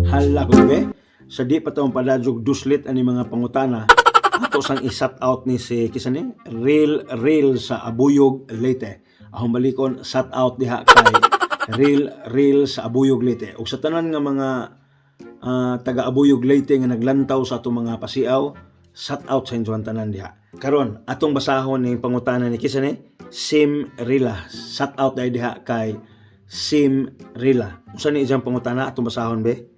Hala ko be. Sa di pa taong padajog duslit ani mga pangutana, ato sang i-shout out ni si kisa ni Real Real sa Abuyog, Leyte. Ahong balikon, shout out diha kay Real Real sa Abuyog, Leyte. Ug sa tanan nga mga taga Abuyog, Leyte nga naglantaw sa atong mga pasiaw, shout out sa inyong tanan diha. Karon, atong basahon ning pangutana ni kisa ni Sim Rila. Shout out dahil diha kay Sim Rila. Usa ni iyang pangutana, atong basahon be.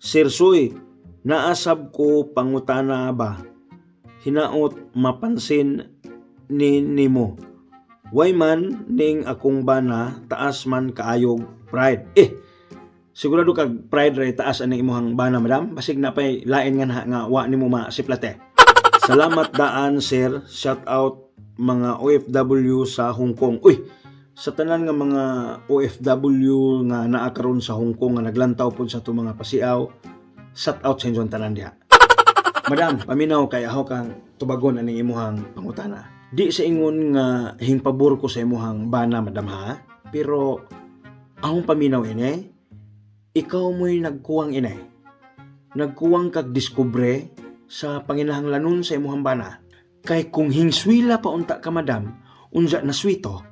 "Sir Suy, naasab ko pangutana ba? Hinaot mapansin ni nimo. Way man ning akong bana, taas man kaayog pride." Eh, sigurado kag pride ray taas ani imuhang bana, madam? Basig na pay lain nga na, nga wa nimo masiplate. "Salamat daan, sir. Shout out mga OFW sa Hong Kong." Uy, sa tanan nga mga OFW nga naa karon sa Hong Kong nga naglantaw pod sa atong mga pasiaw, shout out sa inyong tanan diha. Madam, paminaw kay ako kang tubagon aning imuhang pangutana. Di sa ingon nga hingpabor ko sa imuhang bana, madam ha. Pero akong paminaw ini, ikaw mo'y nagkuwang ine. Nagkuwang kag diskubre sa panginahanglanon sa imuhang bana. Kay kung hingswila pa unta ka, madam, unsa na swito,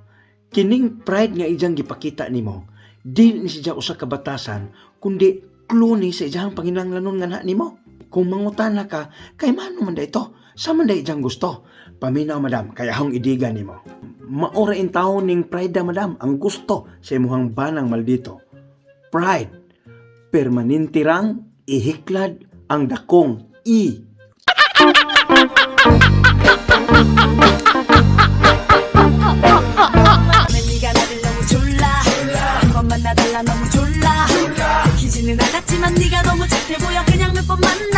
kining pride nga ijang gipakita nimo, dili ni siya usa ka batasan, kundi clue ni sa ijang panginahanglanon nga na nimo. Kung mangutana ka, kay mano man da ito? Sa man da ijang gusto? Paminaw, madam, kay ahong idiga nimo. Maora in taon ning pride da, madam, ang gusto sa imuhang banang maldito. Pride, permanente rang ihiklad ang dakong E. 네가 나를 너무 졸라 한 번만 나달라 너무 졸라 들키지는 않았지만 네가 너무 착해 보여 그냥 몇 번 만나